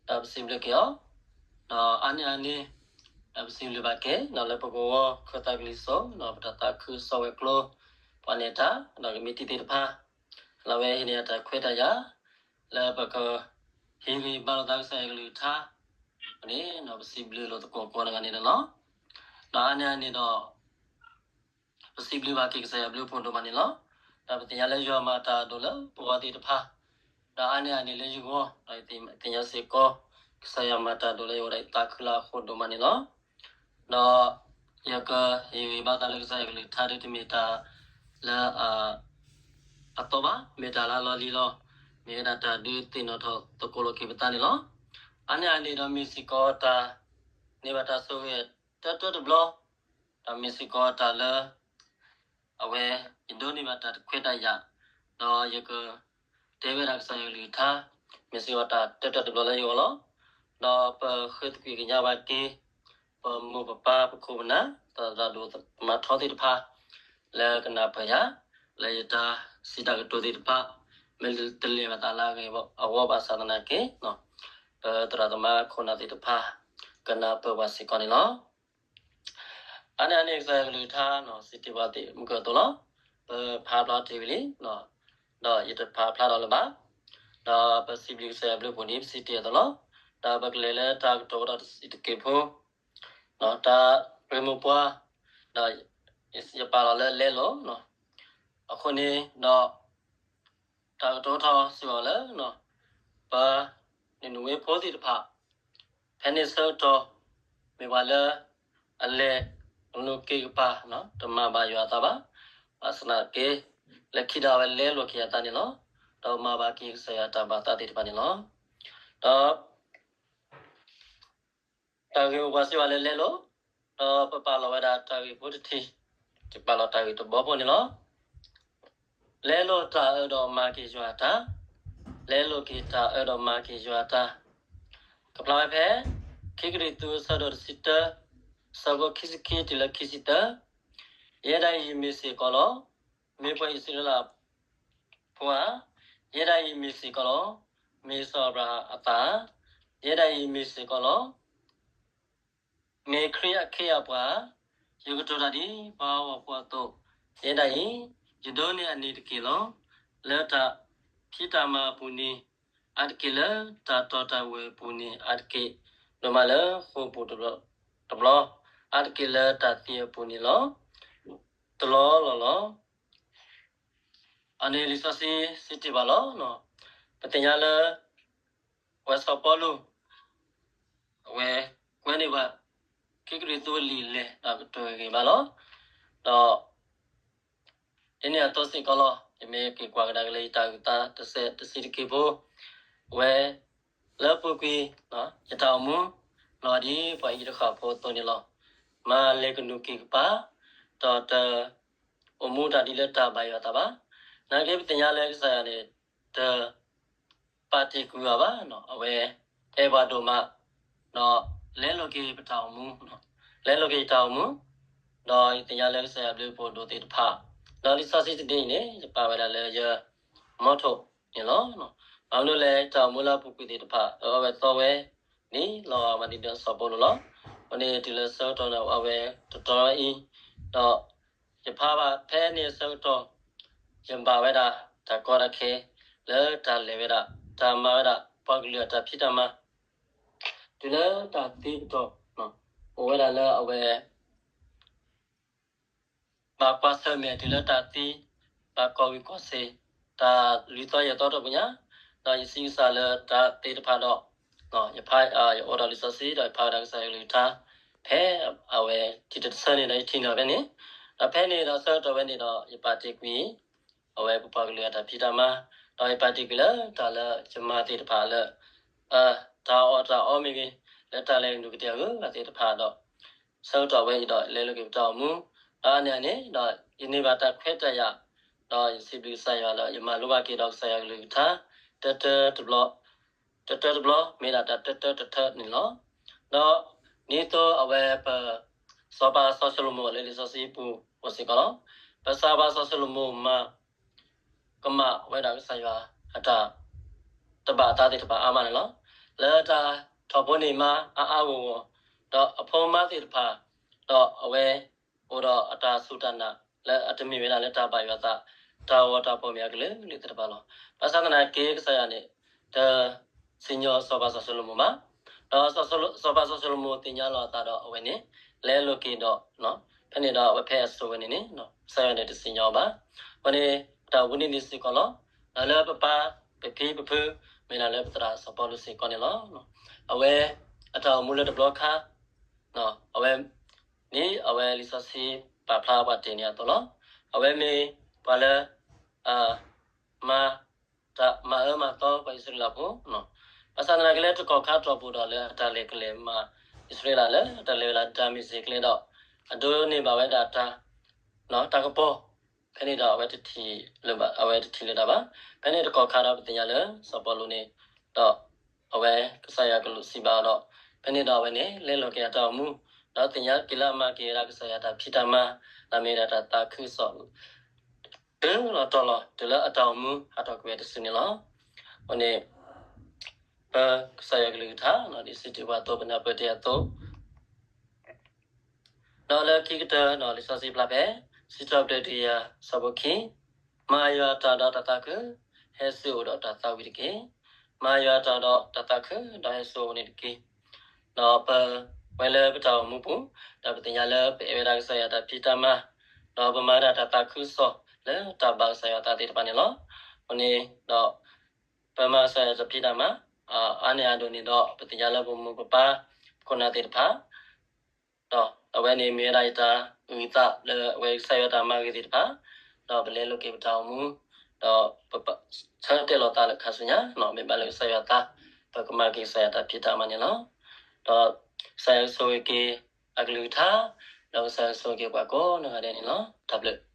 ဒီးပစံးဘျုးက့ၤအီၤ, ဒီးအါန့ၢ်အန့ၣ်, ဒီးပစံးဘျုးဘၣ်က့ၤ ဒီးလၢပကဝီၤခၢၣ်သးကလံၤစိး ဒီးပတၢ်သးခုကစီၣ်ဝဲၤကျိၤ, ပှၤနဲၣ်တၢ် ဒီးကမံးတံာ်သ့ၣ်တဖၣ်, လၢအဝဲဟ့ၣ်န့ၢ်တၢ်ခွဲးတၢ်ယာ်, လၢပက ဟ့ၣ်ဂံၢ်ဘါလိာ်သးကစၢ်ယွၤကလုၢ်ကထါ, န့ၣ် ပစံးဘျုးလိာ်သကိးကိးဂၤဒဲးန့ၣ်လီၤ. ဒီးအါန့ၢ်အန့ၣ်ဒီး ပစံးဘျုးဘၣ်က့ၤကစၢ်ယွၤဘျုးဖှိၣ်ဒိၣ်မးန့ၣ်လီၤ. ဒီးပသ့ၣ်ညါလၢယွၤမၤတၢ်ဒိၣ်လၢပဂီၢ်သ့ၣ်တဖၣ်, ဒီးအါန့ၢ်အန့ၣ်လၢယဂီၢ်, ဒီးယသ့ၣ်ညါစ့ၢ်ကီး, ကစၢ်ယွၤမၤတၢ်ဒိၣ်လၢယဂီၢ်ဒီးယသးခုလၢအဃိဒိၣ်မးန့ၣ်လီၤ. ဒီးယကဟ့ၣ်ဂံၢ်ဘါသးလၢကစၢ်ယွၤကလုၢ်ကထါဒ်တမ့ၢ်တၢ်လၢ အသီဘၣ်, မ့ၢ်တၢ်လၢအလီၢ်လံၤလီၤ. မ့ၢ်ဝဲဒၣ်တၢ်ဒုးသ့ၣ်နီၣ်ထီၣ်သကိးလိာ်က့ၤပသးန့ၣ်လီၤ. အါန့ၢ်အန့ၣ်ဒီးမ့ၢ်စ့ၢ်ကီးတၢ် န့ၢ်ဘၣ်တၢ်ဆိၣ်ဂ့ၤတၢတၢတဘျီ, ဒီးမ့ၢ်စ့ၢ်ကီးတၢ်လၢ အဝဲ ယဒိးန့ၢ်ဘၣ်တၢ်တခွဲးတၢ်ယာ်, ဒီးယက တဲဝဲဒၣ်ကစၢ်ယွၤကလုၢ်ကထါ, မ့ၢ်စ့ၢ်ကီးတၢ်တၢတၢတဘျီလၢယဂီၢ်လီၤ. ဒီးပဃ့သကွံာ်ကညးဘၣ်က့ၤ ပမိၢ်ပပၢ်ပခိၣ်ပနၢ် သရၣ်ဒိၣ်မၤထီသ့ၣ်တဖၣ် လၢကနၢ်ပၢၢ်ယၤ လၢယတၢ်စံးတၢ်ကတိၤသ့ၣ်တဖၣ် မ့ၢ်တလဲၤဘၣ်သးလၢအဂ့ၤအဝီဘၣ်ဆၣ်သနာ်က့ ပသရၣ်သမါခိၣ်နၢ်သ့ၣ်တဖၣ် ကနၢ်ပၢၢ်ပှၤစ့ၢ်ကီးန့ၣ်လီၤ. အါန့ၢ်အန့ၣ်ကစၢ်ယွၤကလုၢ်ကထါ စံးတ့ၢ်ပှၤသ့ၣ်မုၢ်ကၢၢ်အသိးလီၤ. ပဖးဖျါတ့ၢ်ဝံၤလံ, ဒီးယတဖးဖျါဒီးလၢၤဘၣ်. ဒီးပစံးဘျုးကစၢ်ယွၤဘျုးဖှိၣ်ဒ်ပစံးတ့ၢ်အသိးလီၤ. ဒီးပကလဲၤလၢတၢ်ကတိၤဒီးတစံးတက့ၢ်ဖိ တၢ်ဂ့ၢ်မိၢ်ပှၢ်, ဒီးယပာ်လီၤလၢလဲလိာ်, အဃိန့ၣ်ဒီး တၢ်ကတိၤထီၣ်စ့ၢ်ကီးလၢ ပှၤနံၤနဝ့ဖိသ့ၣ်တဖၣ် ဖဲန့ၣ်ဆၢကတီၢ် မ့ၢ်ပှၤလၢ အလဲၤကနူးက့ၤကပၤ တမၤဘၣ်ယွၤအသးဘၣ်. ဘၣ်ဆၣ်သနာ်က့ လၢခံဒီးအဝဲလဲလိာ်က့ၤအသးန့ၣ်လီၤ. ဒီးမၤဘၣ်က့ၤကစၢ်ယွၤတၢ်ဘၣ်သးသ့ၣ်တဖၣ်န့ၣ်လီၤ. ဒီး တၢ်ဂ့ၢ်မိၢ်ပှၢ်စံးဘၣ်လၢလဲလိာ်, ဒီးပပာ်လီၤဝဲဒၣ်တၢ်ဂ့ၢ်ဖိတထံၣ်, ယပာ်လီၤတၢ်ဂ့ၢ်တဘီဖိန့ၣ်လီၤ. လဲလိာ်တၢ်အၢဒီးမၤက့ၤယွၤအတၢ်, လဲလိာ်က့ၤတၢ်အၢဒီးမၤက့ၤယွၤအတၢ်. ကဖျါဝဲဖဲ ခံကရံၣ်သူးအဆၢဒိၣ်တဆံတၢ ဆၢဖိခံဆံခံတုၤလၢခံဆံသၢ, ယဲဒၣ်အံၤယမ့ၢ်စ့ၢ်ကီးလီၤ. မ့ၢ်ပှၤအံၣ်စရ့လးဖိဧါ, ယဲဒၣ်အံၤမ့ၢ်စ့ၢ်ကီးလီၤ. မ့ၢ်စီၤအၤဘြၤဟၣ်အသၣ်ဧါ, ယဲဒၣ်အံၤမ့ၢ်စ့ၢ်ကီးလီၤ. မ့ၢ်ခရံာ်အခ့အပှၤဧါ, ယကတိၤတၢ်ဒ်ပှၤဟီၣ်ခိၣ်ဖိအသိး, ယဲဒၣ်အံၤ ယဒိးန့ၢ်အန့ၣ်တက့ၢ်လီၤ. လၢတၢ်ဖံးတၢ်မၤအပူၤန့ၣ် အါတက့ၢ်, လၢတၢ်တီတၢ်ဝဲၢ်အပူၤန့ၣ် အါတက့ၢ်, ဒိၣ်မးလၢဃိာ်ပူၤတဘျီ, အါတက့ၢ်လၢတၢ်သံအပူၤန့ၣ်လီၤ. တလီၢ်လီၢ်လီၤ. အန့ၣ်လံာ်စီဆှံစံးတ့ၢ်ဘၣ်လီၤ. ပသ့ၣ်ညါလၢ ပှၤစီၤပီလူး အဝဲကွဲးန့ၢ်ဘၣ် ခံကရံၣ်သူးအလံာ်လဲၢ် ဒီးကတိၤဂ့ၤဂ့ၤဘၣ်လီၤ. ဒီး ဒ်န့ၣ်အသိးစ့ၢ်ကီးလီၤ. ယမ့ၢ်က့ၤကွၢ်ကဒါက့ၤလၢယတၢ်အုၣ်သးတစဲးတဆံးတက့ၢ်ဖိ, အဝဲ လၢပူၤကွံာ် ယတၢ်အိၣ်မူ လီၤဒ်ပှၤအံၤတဃၣ်ဖိအသိးန့ၣ်လီၤ. မၤလဲၤကနူးက့ၤကပၤ, ဒီးတ အိၣ်မူတၢ်ဒ်လၢတၢ်ဘၣ်ယွၤအသးဘၣ်. နာ်က့ပသ့ၣ်ညါလၢကစၢ်ယွၤန့ၣ် တ ပာ်တ့ၢ်ကွံာ်ဘၣ်ဘၣ်, အဝဲ အဲၣ်ပှၤဒိၣ်မး, ဒီးလဲလိာ်က့ၤပတၢ်အိၣ်မူ, လဲလိာ်က့ၤယတၢ်အိၣ်မူ, ဒီးယသ့ၣ်ညါလၢကစၢ်ယွၤဘျုးဖှိၣ်ဒိၣ်သ့ၣ်တဖၣ်, ဒီးလံာ်စီဆှံတဒ့အံၤန့ၣ် ယပာ်ဝဲဒၣ်လၢယ motto န့ၣ်လီၤ. ဘၣ်မနုၤလဲၣ် တၢ်အိၣ်မူလၢအပူၤကွံာ်သ့ၣ်တဖၣ် အအၢဝဲသီဝဲ ဒ်လီၤဂာ်မးဒ်ဒီးစီၤပီလူးလီၤ. အဃိန့ၣ်တုၤလၢဆၢကတီၢ်န့ၣ် အဝဲတတီၤအံၤ, ဒီး ယဖးဘၣ်ဖဲန့ၣ်အဆၢကတီၢ်, ယဘၣ်ဝဲဒၣ်တၢ်ကီတၢ်ခဲ လၢတၢ်လဲၤဝဲဒၣ်, တၢ်မၤဝဲဒၣ် ပှၤကလုာ်အတၢ်ဖံးတၢ်မၤ, တုၤလၢတၢ်သံကတီၢ်, အိၣ်ဝဲဒၣ်လၢအဝဲ ဘၣ်ကွၢ်ဆၢၣ်မဲာ်တုၤလၢတၢ်သံ, ဘၣ်ကီၢ်ဝံၤကီၢ်စ့ၢ်, တၢ်လွံၢ်သီယဲၢ်သီတပူၤညါ, ဒီးယစံးကစၢ်လၢတၢ်သ့ၣ်တဖၣ်ဒီး, ယဖး, ယအိၣ်ဒီးလံာ်စီဆှံ ဒီးယဖးဝဲဒၣ်ကစၢ်ယွၤကလုၢ်ကထါ, ဖဲအဝဲထံၣ်တဆၢန့ၣ်ဒီးယထံၣ်န့ၢ်ဖဲန့ၣ်, ဒီးဖဲန့ၣ်ဒီးဆၢကတီၢ်ဝဲန့ၣ်ဒီး ယပာ်တ့ၢ်ကွံာ် အဝဲပပှၤကလုာ်အတၢ်ဖံးတၢ်မၤ, ဒီးယပာ်တ့ၢ်ကွံာ်လၢတၢ်လၢယမၤသ့ၣ်တဖၣ်လၢ တၢ်အီၣ်တၢ်အီမ့ၢ်ဂ့ၤ, လၢတၢ်လဲၤနုာ်ကဒံအဂုၤအဂၤသ့ၣ်တဖၣ်ဒီး, ဆၢကတီၢ်ဝဲအံၤဒီး လဲလိာ်က့ၤပတၢ်အိၣ်မူ, ဒီးအါန့ၢ်အန့ၣ်ဒီး ယန့ၢ်ဘၣ်တၢ်ခွဲးတၢ်ယာ်, ဒီးယစံးဘျုးကစၢ်ယွၤလၢ ယမၤလိဘၣ်က့ၤဒီးကစၢ်ယွၤကလုၢ်ကထါ တၢတၢတဘျီ, တၢတၢတဘျီ မ့ၢ်ဒၣ်တၢ်တၢတၢတထၢန့ၣ်လီၤ. ဒီးဒ်သိးအဝဲပ စီၤပၤစီၤၡလိၤမိၣ်လၢလံာ်စီဆှံပူၤအိၣ်စ့ၢ်ကီးလီၤ. ပစီၤပၤစီၤၡလိၤမိၣ်မၤ ကမၣ်ဝဲဒၣ်ကစၢ်ယွၤအတၢ်တဘၣ်အသးသ့ၣ်တဖၣ်အါမးန့ၣ်လီၤ. လၢတၢ်ထီၣ်ဖိန့ၢ်မါအါအါဂီၢ်ဂီၢ်, ဒီးအဖိမါသ့ၣ်တဖၣ်, ဒီးအဝဲ အိၣ်ဒီးအတၢ်စူၢ်တၢ်နာ် လၢအတမ့ၢ်ဝဲဒၣ်လၢတၢ်ဘၣ်ယွၤသး, တၢ်ဂီၤတၢ်ဖီၣ်မ့ၢ်အကလုာ်ကလုာ်သ့ၣ်တဖၣ်လီၤ. ဘၣ်ဆၣ်သနာ်က့ ကစၢ်ယွၤန့ၣ် တ စံၣ်ညီၣ်စီၤပၤစီၤၡလိၤမိၣ်ဘၣ်. ဒီးစီၤပၤစီၤၡလိၤမိၣ်သ့ၣ်ညါလီၤအသးဒီးအဝဲန့ၣ် လဲလိာ်က့ၤဒီး, ဖဲန့ၣ်ဒီးအဝဲဖဲအစိၤဝဲန့ၣ်န့ၣ် ကစၢ်ယွၤန့ၣ်တစံၣ်ညီၣ်အီၤဘၣ်. အဃိန့ၣ် ပတၢ်အိၣ်မူန့ၣ်ဒ်စ့ၢ်ကီးလီၤ. ဒီးလၢပပၢ်ပဖံပဖု မ့ၢ်ဒၣ်လၢပသရၣ်စီၤပီလူးစ့ၢ်ကီးန့ၣ်လီၤ. အဝဲ အတၢ်အိၣ်မူလၢတဘျီခါ အဝဲ ဒ်အဝဲလံာ်စီဆှံပာ်ဖျါပှၤတ့ၢ်န့ၢ်အသိးလီၤ. အဝဲမ့ၢ်ပှၤလၢ မၤ တၢ်မၤအၢမၤသီပှၤအံၣ်စရ့လးဖိ, ဘၣ်ဆၣ်သနာ်က့လၢတကီၢ်ခါတီၢ်ပူၤဒီးလၢအတၢ်လဲၤကလဲၤမၤအံၣ်စရ့လးလၢ တၢ်လဲၤဝဲဒၣ်ဒၤမ့းစ့းကျဲဒီး အဒိးန့ၢ်ဘၣ်ဝဲဒၣ်တၢ် တၢ်ကပီၤ, ဖဲန့ၣ်ဒီးအဝဲတထံၣ်လၢၤဘၣ်, အဝဲတထံၣ်လၢၤတၢ်ဘၣ်. ဖဲန့ၣ်တကီၢ်ခါဒီးပသ့ၣ်ညါလၢစီၤပီလူးန့ၣ်ဒီး အဝဲကစၢ်ယွၤကလူးစံးဘၣ်အီၤဒီး ဖဲန့ၣ်ဒီးအဝဲန့ၣ် လဲလိာ်က့ၤအတၢ်အိၣ်မူ, ဒီးသ့ၣ်ညါက့ၤလၢအမၤက့ၤဝဲဒၣ်ကစၢ်ယွၤတၢ်ဖံးတၢ်မၤ, ဒီးမ့ၢ်ဝဲဒၣ်တၢ်သးခုကစီၣ် တုၤလီၤတီၤလီၤ တုၤလၢအတၢ်အိၣ်မူဟးထီၣ်ကွံာ်ဝဲတစုန့ၣ်လီၤ. အဃိန့ၣ် ပကစၢ်ယွၤကလုၢ်ကထါ ဒ်စံးတ့ၢ်ပှၤအသိး ပနၢ်ပၢၢ်တ့ၢ်အသိး ဒီးလၢခံကတၢၢ် လံာ်စီဆှံဖျါဖဲ စံးထီၣ်ပတြၢၤတကယၤ ဆၢဖိခံ, မၤယွၤတၢ်ဒီးတၢ်သးခု, ဟဲဆူအအိၣ်ဒီးတၢ်သးဝံၣ်တက့ၢ်. မၤယွၤတၢ်ဒီးတၢ်သးခု, ဒီးဟဲဆူအအိၣ်န့ၣ်တက့ၢ်. ဒီးပဝဲလၢပတၢ်အိၣ်မူပူၤ, ဒီးပသ့ၣ်ညါလၢပအဲၣ်ဝဲဒၣ်ကစၢ်ယွၤတၢ်ဖံးတၢ်မၤ, ဒီးပမၤဒၣ်တၢ်သးခုကစီၣ် လၢတၢ်ဘၣ်ကစၢ်ယွၤသးသ့ၣ်တဖၣ်န့ၣ်လီၤ. အဃိန့ၣ်ဒီး ပမၤကစၢ်ယွၤတၢ်ဖံးတၢ်မၤ အါန့ၢ်အဒိၣ်န့ၣ်ဒီး ပသ့ၣ်ညါလၢပမိၢ်ပပၢ် ပခိၣ်နၢ်သ့ၣ်တဖၣ် ဒီးအဝဲန့ၣ်မ့ၢ်ဝဲဒၣ်ယတၢ်အုၣ်သးလၢအဝဲကစၢ်ယွၤတၢ်မၤဂ့ၤသ့ၣ်တဖၣ်, ဒီးပလဲလိာ်က့ၤပတၢ်အိၣ်မူ, ဒီးပဆၢတဲာ်လီၤသးလၢခါဆူညါ မ့ၢ်ဘၣ်လၢကစၢ်ယွၤသး ပကမၤက့ၤကစၢ်ယွၤတၢ်ဖံးတၢ်မၤန့ၣ်လီၤ. ဒီးကစၢ်ယွၤကဆိၣ်ဂ့ၤက့ၤအကလုၢ်ကထါ, ဒီးကစၢ်ယွၤကဆိၣ်ဂ့ၤက့ၤပှၤကိးနီၢ်ဂၤဒဲးန့ၣ်လီၤ. တၢ်ဘျုး